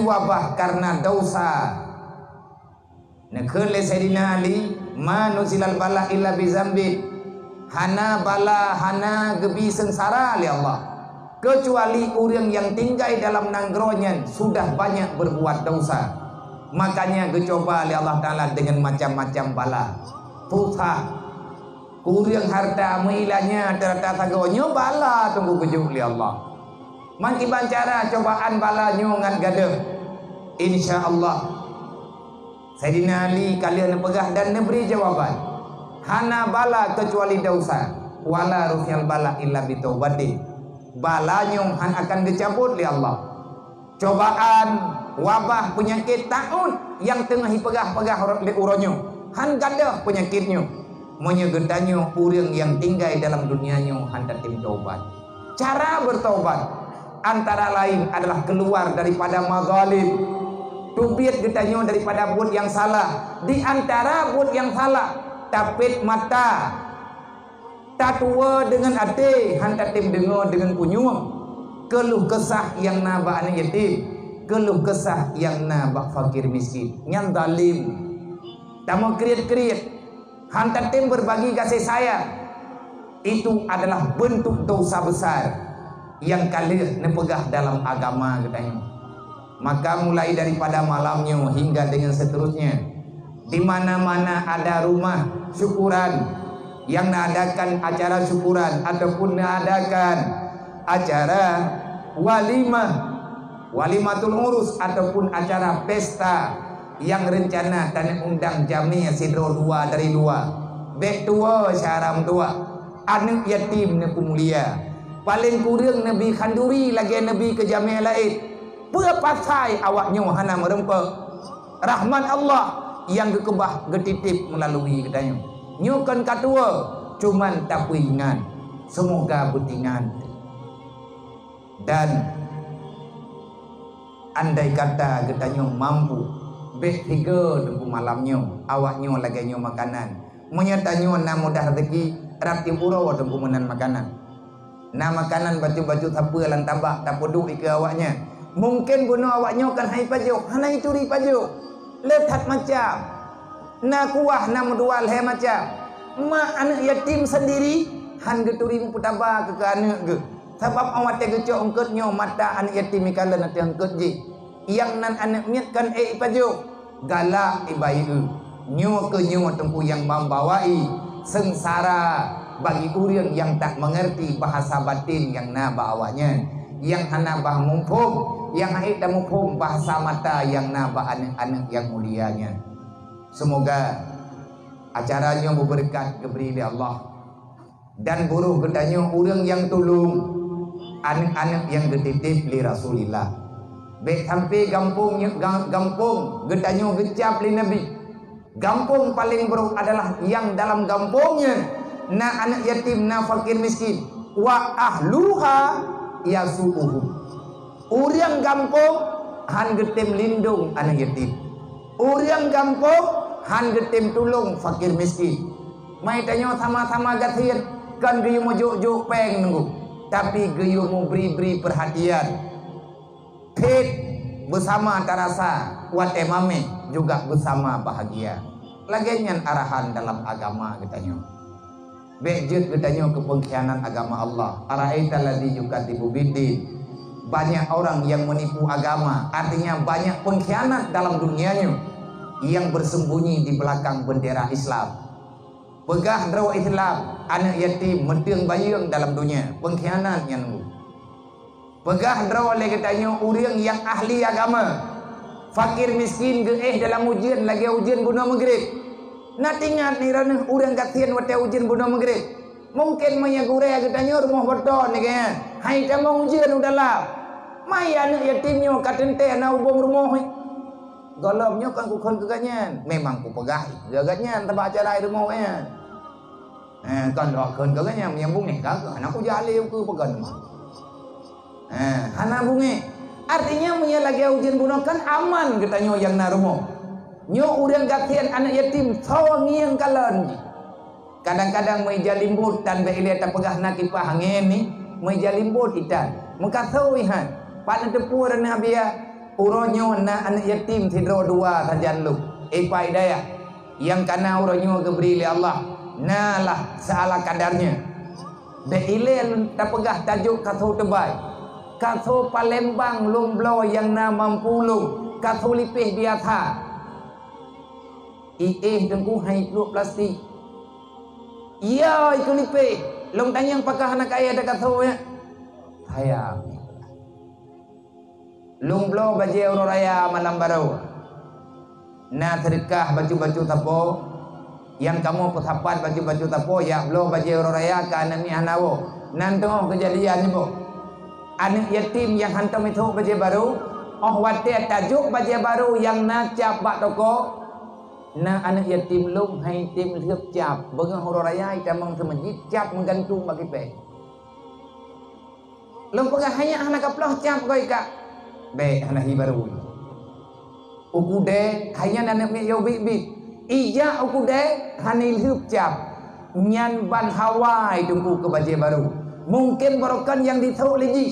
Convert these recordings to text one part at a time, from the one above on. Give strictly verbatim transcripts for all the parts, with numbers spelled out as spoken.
wabah karena dosa. Neukheun lé Saidina Ali, "Ma nuzilal bala illa bizambin." Hana bala, hana geubi seungsara lé Allah, keucuali ureuëng nyang tinggai dalam nanggroe nyan sudah banyak berbuat dosa. Makanya geucoba lé Allah Taala dengan macam-macam bala. Susah. Kureueng hareuta, meuilanya, rata-rata sagoe nyoe bala teungku geujok lé Allah. Meukiban cara cobaan bala nyoe ngat gadôh. Insya Allah, Saidina Ali ka lheueh neupeugah dan neubri jawaban, "Hana bala keucuali dosa, wala rufi'al bala illa bitaubatin." Bala nyoe han akan geucabot lé Allah. Cobaan, wabah, peunyakét, taun nyang teungoh jipeugah-peugah lé uroe nyoe, han gadôh peunyakét nyoe, meunyoe geutanyoe ureuëng nyang tinggai dalam dunia nyoe han tatem taubat. Cara bertaubat antara lain adalah keluar daripada mazalim. Teubiet geutanyoe daripada buet nyang salah. Di antara buet nyang salah, tapet mata, tatuwoe deungon até, han tatem deungoe deungon punyueng. Keuluh keusah nyang na bak aneuëk yatim, keuluh keusah nyang na bak fakir miskin. Nyan zalim. Tameukriet-kriet, han tatem berbagi gaséh sayang. Itu adalah bentuk dosa besar nyang ka lheueh neupeugah dalam agama geutanyoe. Maka mulai daripada malam nyoe hingga dengan seterusnya, di mana-mana ada rumah syukuran yang mengadakan acara syukuran ataupun mengadakan acara walimah, walimatul urus ataupun acara pesta yang rencana taneuk undang jamé sidroe dua dari dua, bék tuwoe syara meutuwah, aneuëk yatim neupeumulia, paleng kureueng neubi khanduri lagée neubi keu jamé laén. Peue pasai awaknyoe hana meureumpok rahmat Allah nyang geukeubah geutitip meulalui geutanyoe? Nyoe kon ka tuwoe, cuman tapeuingat, seumoga beutingat. Dan andai kata geutanyoe mampu, bék tiga teungku malam nyoe, awaknyoe lagée nyoe makanan. Meunyoe tanyoe na mudah rezeki, rab tieb uroe teungku meunan makanan. Na makanan bacut-bacut sapeue lam tabak tapeuduek ikeue awaknyan. Mungken bunoe awaknyoe kan hai pajoh, hana jituri pajoh. Le that macam. Na kuah, na meudua lhée macam. Mak aneuëk yatim sendiri han geuturi meupeutaba keu, keu aneuëk geuh. Sabab 'oh watée geucok eungkot nyoe mata aneuëk yatim ikalon ateueh eungkot jih. Nyang nan aneuëk miet kan ék ipajoh. Galak ibayeue. Nyoe keuh nyoe teungku nyang membawai seungsara bagi ureuëng nyang tak mengerti bahasa batin nyang na bak awaknyan, nyang hana bah muphom, nyang hana muphom bahasa mata nyang na bak aneuëk-aneuëk nyang mulia nyan. Seumoga acara nyoe beubeureukat geubri lé Allah. Dan buroh geutanyoe ureuëng nyang tulông aneuëk-aneuëk nyang geutitip lé Rasulullah. Bék sampai gampông nyoe, ga-, gampông geutanyoe geucab lé Nabi. Gampông paleng brôk adalah nyang dalam gampông nyan na aneuëk yatim, na fakir miskin. Wa ahluha yasu'uhum. Ureuëng gampông han geutem lindông aneuëk yatim. Ureuëng gampông han geutem tulông fakir miskin. Mai tanyoe sama-sama gasien, kon geuyue meujok-jok péng nunggu, tapi geuyue meubri-bri peurhatian. Phét beusama tarasa, watée mameh juga beusama bahagia. Lagée nyan arahan dalam agama geutanyoe. Bék jeuet geutanyoe keu peungkhianat agama Allah. Ara'aital ladzi yukadzibu biddin. Banyak orang yang menipu agama, artinya banyak pengkhianat dalam dunia nyoe yang bersembunyi di belakang bendera Islam. Peugah droe Islam, aneuëk yatim, meuteung bayeueng dalam dunia, peungkhianat nyan. Peugah droe lé geutanyoe ureuëng nyang ahli agama, fakir miskin geuéh dalam ujeuen lagée ujeuen bunoe Maghrib. Na teuingat ni droeneueh ureuëng gasien watée ujeuen bunoe Maghrib? Mungken meunyoe gurée geutanyoe rumoh boto nyan, hai tamong ujeuen u dalam. Mai aneuëk yatim nyoe ka teuntée na ubông rumoh. Gohlom nyoe kon kukheun keu gobnyan, memang kupeugah keu gobnyan teubak acara i rumoh gobnyan. Eh, kon lôn kheun keu gobnyan, nyang beungéh ka keu, hana kujak lé ukeue peugah teuma. Eh, hana beungéh. Artinya, meunyoe lagée ujeuen bunoe kan aman geutanyoe nyang na rumoh. Nyoe ureuëng gasien aneuëk yatim, soe ngieng kalon jih. Kadang-kadang meuija limbot tan bék ilée tapeugah na kipah angén ni, meuija limbot itan. Meukasoe ihan, pat neuteupeue droeneueh Abiya, Uroe nyoe na aneuk yatim sidroe dua sajan lôn, Epa Hidayah, nyang ka na uroe nyoe geubri lé Allah, na lah seala kadarnya. Bék ilée lôn tapeugah tajok kasoe teubai. Kasoe Palembang lôn bloe nyang na mampu lôn, kasoe lipéh biasa. Iéh teungku hai pluek plastik. Iya, itu lipéh. Lôn tanyong pakah hana kaya ada kasoe nyan. Sayang. Lôn bloe bajée uroe raya malam barô. Na seudeukah bacut-bacut sapo, nyang kamoe peusapat bacut-bacut sapo, jak bloe bajée uroe raya keu aneuk miet hana woe. Nan teungoh keujadian nyoe boh. Aneuk yatim nyang hantom jitôk bajée barô, óh watée tajok bajée barô nyang na cap bak toko, na aneuk yatim lôn hai tem lheueb cap, beungoh uroe raya itamong seumeujid cap meugantung bak kipée. Lôn peugah, "Hai nyak hana kaploh cap goe kak." "Bék, hana hi barô." U keudè, hai nyan aneuk miet yo biet-biet. Ijak u keudè, hana ilheueb cap. Nyan ban hawa teungku keu bajée barô. Mungken barokon nyang jisôk lé jih,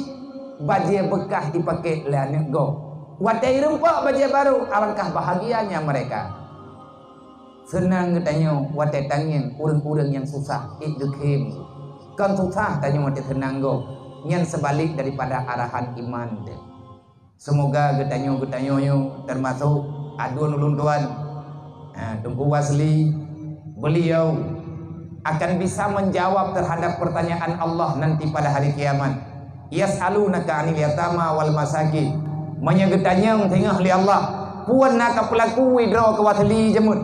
bajée beukah jipakék lé aneuk gob. Watée irumpok bajée barô, alangkah bahagianya mereka. Seunang geutanyoe watée tangieng ureuëng-ureuëng nyang susah, ék geukhém. Kon susah tanyoe watée seunang gob, nyan seubalek daripada arahan iman teuh. Seumoga geutanyoe-geutanyoe nyoe, teumasok aduen ulôn tuan, ha, Teungku Wasli, beliau akan bisa menjawab terhadap pertanyaan Allah nanti pada hari kiamat. "Yas'alunaka 'anil yatama wal masakin." Meunyoe geutanyong singoh lé Allah, "Peue na kapeulaku droe keu Wasli jameun?"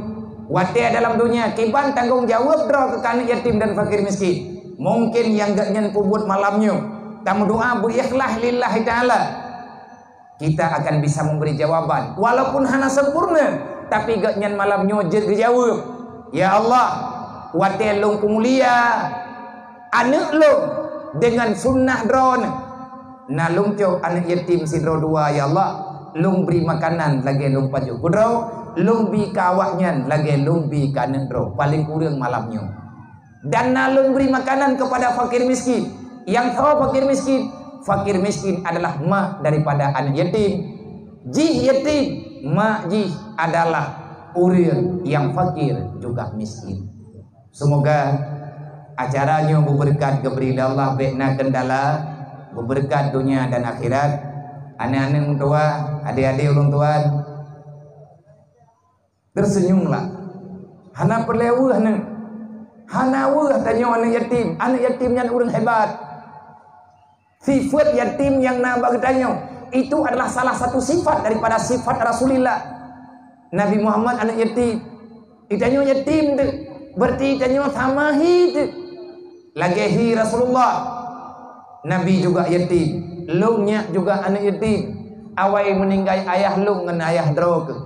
Watée dalam dunia, kiban tanggong jaweueb droe keu aneuk yatim dan fakir miskin. Mungken nyang geuhnyan peubuet malam nyoe, tameudoa beuikhlaih lillahi ta'ala. Kita akan bisa memberi jawaban, walaupun hana sempurna, tapi geuhnyan malam nyoe jeuet geujaweueb, "Ya Allah, watée lôn peumulia aneuk lôn deungon sunnah Droeneuh, na lôn cok aneuk yatim sidroe dua, ya Allah, lôn bri makanan lagée lôn pajoh keu droe, lôn bi keu awaknyan lagée lôn bi keu aneuk droe, paleng kureueng malam nyoe." Dan na lôn bri makanan kepada fakir miskin. Nyang soe fakir miskin? Fakir miskin adalah mak daripada aneuk yatim. Jih yatim, mak jih adalah ureuëng nyang fakir juga miskin. Seumoga acara nyoe beubeureukat geubri lé Allah, bék na keundala, beubeureukat donya dan akhirat. Aneuk-aneuk meutuwah, adék-adék ulôn tuan, terseunyumlah. Hana peureulée weueh neuh. Hana weueh tanyoe aneuk yatim. Aneuk yatim nyan ureuëng hebat. Sifat yatim nyang na bak geutanyoe, itu adalah salah satu sifat daripada sifat Rasulullah. Nabi Muhammad aneuk yatim. Geutanyoe yatim teuh, berarti tanyoe sama hi teuh. Lagée hi Rasulullah, Nabi juga yatim, lôn nyak juga aneuk yatim. Awai meuninggai ayah lôn ngon ayah droe keuh.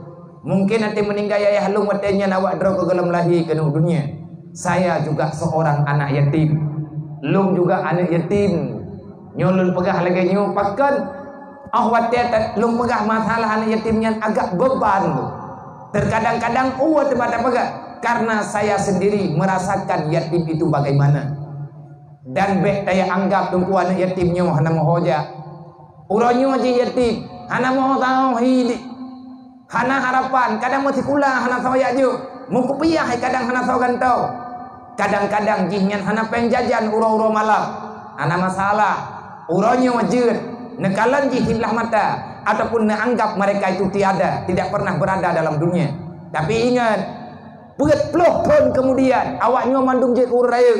Mungken watée meuninggai ayah lôn watée nyan awak droe keuh gohlom lahé keunoe dunia. Saya juga seorang anak yatim. Lôn juga aneuk yatim. Nyoe lôn peugah lagée nyoe pakon? Óh watée ta-, lôn peugah masalah aneuk yatim nyan agak beban lôn. Terkadang-kadang uwa teuba tapeugah, karena saya sendiri merasakan yatim itu bagaimana. Dan bék taya anggap teungku aneuk yatim nyoe hana meuho jak. Uroe nyoe jih yatim, hana meuho sahoe hi di. Hana harapan, kadang meusikula hana sahoe jak jok. Meukupiah hai kadang hana sahoe gantoe. Kadang-kadang jih nyan hana péng jajan uroe-uroe malam. Hana masalah. Uroe nyoe jeuet, neukalon jih siblah mata, ataupun neuanggap mereka itu tiada, tidak pernah berada dalam dunia. Tapi ingat, peuet ploh thon kemudian, awak nyoe mandum jeuet keu ureuëng rayeuk.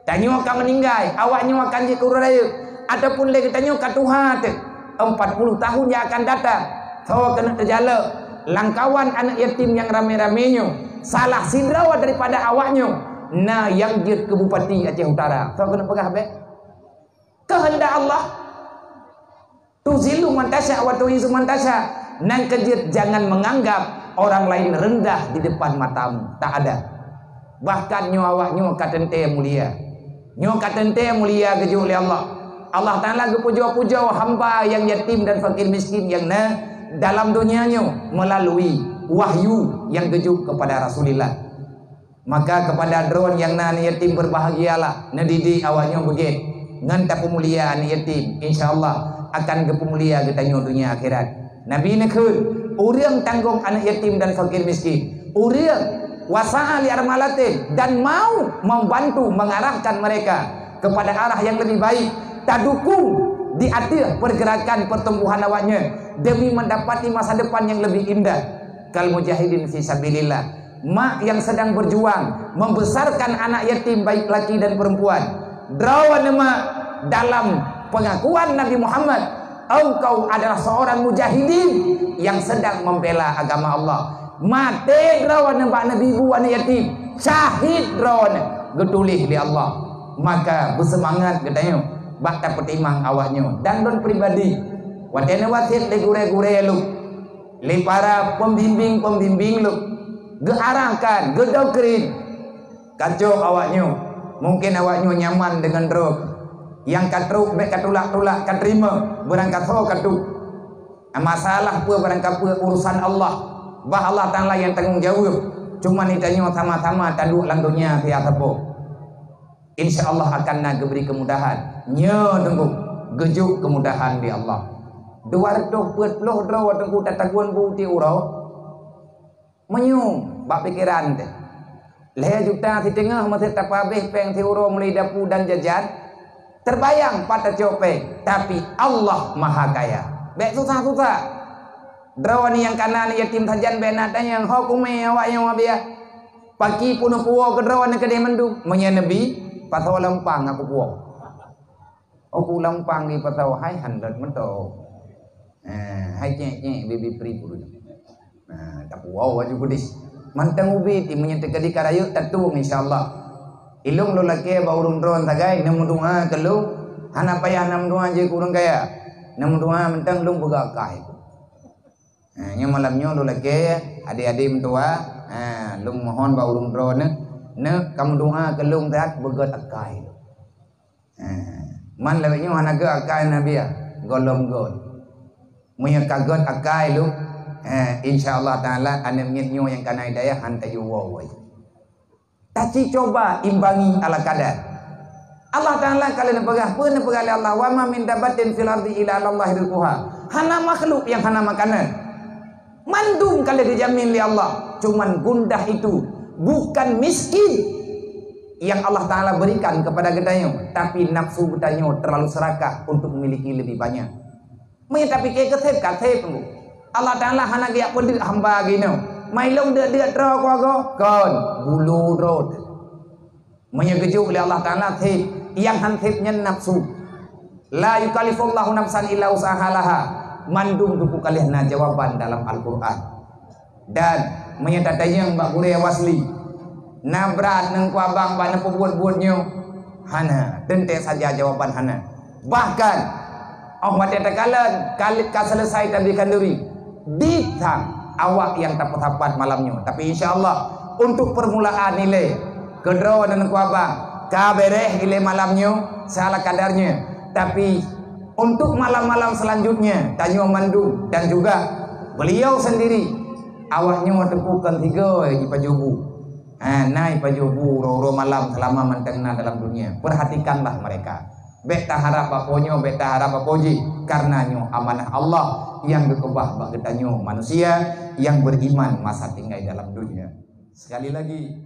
Tanyoe ka meuninggai, awak nyoe akan jeuet keu ureuëng rayeuk, ataupun lé geutanyoe ka tuha teuh, empat puluh tahun yang akan datang, soe keuneuk teujalok, lamkawan aneuk yatim nyang ramé-ramé nyoe, salah sidroe daripada awak nyoe, na nyang jeuet keu bupati Aceh Utara. Soe keuneuk peugah bék? Keuheundak Allah. Tuzillu man tasya wa tu'izzu man tasya. Nyang keujeuet, jangan menganggap orang lain rendah di depan matamu. Tak ada. Bahkan nyoe awak nyoe ka teuntée mulia. Nyoe ka teuntée mulia geujok lé Allah. Allah Taala geupujoe-pujoe hamba nyang yatim dan fakir miskin nyang na dalam dunia nyoe meulalu wahyu nyang geujok kepada Rasulullah. Maka kepada droen nyang na aneuk yatim, berbahagialah, neudidik awak nyoe beugét ngon tapeumulia aneuk yatim. Insya Allah akan geupeumulia geutanyoe dunia akhirat. Nabi neukheun, ureuëng tanggong aneuk yatim dan fakir miskin, ureuëng wasa'a li armalatin dan mau membantu mengarahkan mereka kepada arah yang lebih baik, tadukung di ateueh pergerakan pertumbuhan awaknya demi mendapati masa depan yang lebih indah. Kal mujahidin fi sabilillah, mak yang sedang berjuang membesarkan anak yatim baik laki dan perempuan. Droeneuh mak, dalam pengakuan Nabi Muhammad, engkau adalah seorang mujahidin yang sedang membela agama Allah. Maté droeneuh bak neubi bu aneuk yatim, syahid droeneuh geutuléh lé Allah. Maka beuseumangat geutanyoe bak tapeutimang awaknyoe dan lôn pribadi. Watée neuwasiet lé gurée-gurée lôn, lé para pembimbing-pembimbing lôn, geuarahkan, geudoktrin, kacok awaknyoe. Mungkin awaknyoe nyaman deungon droe. Nyang ka trok bék katulak-tulak, kateurimong, beurangkasoe katut. Masalah peue barangkapeue urusan Allah, bah Allah Taala nyang tanggong jaweueb. Cuma geutanyoe sama-sama taduek lam donya siat saboh. Insya Allah akan na geubri kemudahan. Nyoe teungku, geujok kemudahan di Allah. Dua reutôh peuet ploh droe teungku tatagun bu ti uroe. Meunyoe bak pikeran teh, lhée juta siteungoh meuseue tapeuhabéh péng siuroe meuli dapu dan jajan, teubayang pat tacok péng, tapi Allah Maha Kaya. Bék susah-susah. Droeneuh nyang kana aneuk yatim sajan bék na tanyong, "Ho kumé awaknyoe, Abiya? Paki peunoh puwoe keu droeneuh keudeh mandum?" Meunyoe neubi, "Pasoe lampang aku puwoe." Oku lampang di patau hai handot meuto. Eh, hai cek-cek bibi pri pun. Nah, tapuwoe aju gudis. Mantong ubit, meunyoe teuka di karayek tatueng, insya Allah. Ilong lôn lakée bak ureuëng droen sagai, neumeudoa keu lôn. Hana payah neumeudoa jih keu ureuëng kaya. Neumeudoa mantong lôn peugah akai. Ha, nyoe malam nyoe lôn lakée, adik-adik meutuah, ha, lôn mohon bak ureuëng droeneuh, neuk kameudoa keu lôn that beugét akai. Eh, man lawét nyoe hana gét akai Nabi, ah, gohlom gét. Meunyoe ka gét akai lôn, eh, insya Allah Taala aneuk miet nyoe nyang kana hidayah han tayue woe. Taci coba imbangi ala kadar. Allah Taala ka lheueh neupeugah, peue neupeugah lé Allah, "Wa ma min dabbatin fil ardi illa 'alallahi rizquha." Hana makhluk nyang hana makanan. Mandum ka lheueh geujamin lé Allah. Cuman gundah itu bukan miskin yang Allah Taala berikan kepada geutanyoe, tapi nafsu geutanyoe terlalu serakah untuk memiliki lebih banyak. Meunyoe tapike keu seb ka seb, Allah Taala hana geujak peudeuk hamba geuh inoe. Mai lôn deuk-deuk droe keuluwarga, kon, bulu droe. Meunyoe geujok lé Allah Taala seb, nyang han seb nyan nafsu. La yukallifullahu nafsan illa wus'aha laha. Mandum teungku ka lheueh na jawaban dalam Al-Quran. Dan meunyoe tatanyong bak gurée wasli, na brat neungku abang bak neupeubuet-buet nyoe? Hana, teuntée saja jawaban hana. Bahkan, óh watée takalon, ka lheueh ka seuleusai tabi khanduri, di sang awak nyang tapeusapat malam nyoe. Tapi insya Allah, untuk permulaan ilée, keudroe dan neungku abang, ka béréh ilée malam nyoe, seala kadarnya. Tapi, untuk malam-malam selanjutnya, tanyoe mandum dan juga beliau sendiri, awak nyoe teupeu kon tiga jipajoh bu. Ha, na jipajoh bu uroe-uroe malam selama mantong na dalam dunia. Perhatikanlah mereka. Bék taharap bak po nyoe, bék taharap bak po jih, karena nyoe amanah Allah nyang geukeubah bak geutanyoe manusia nyang beriman masa tinggai dalam dunia. Sekali lagi,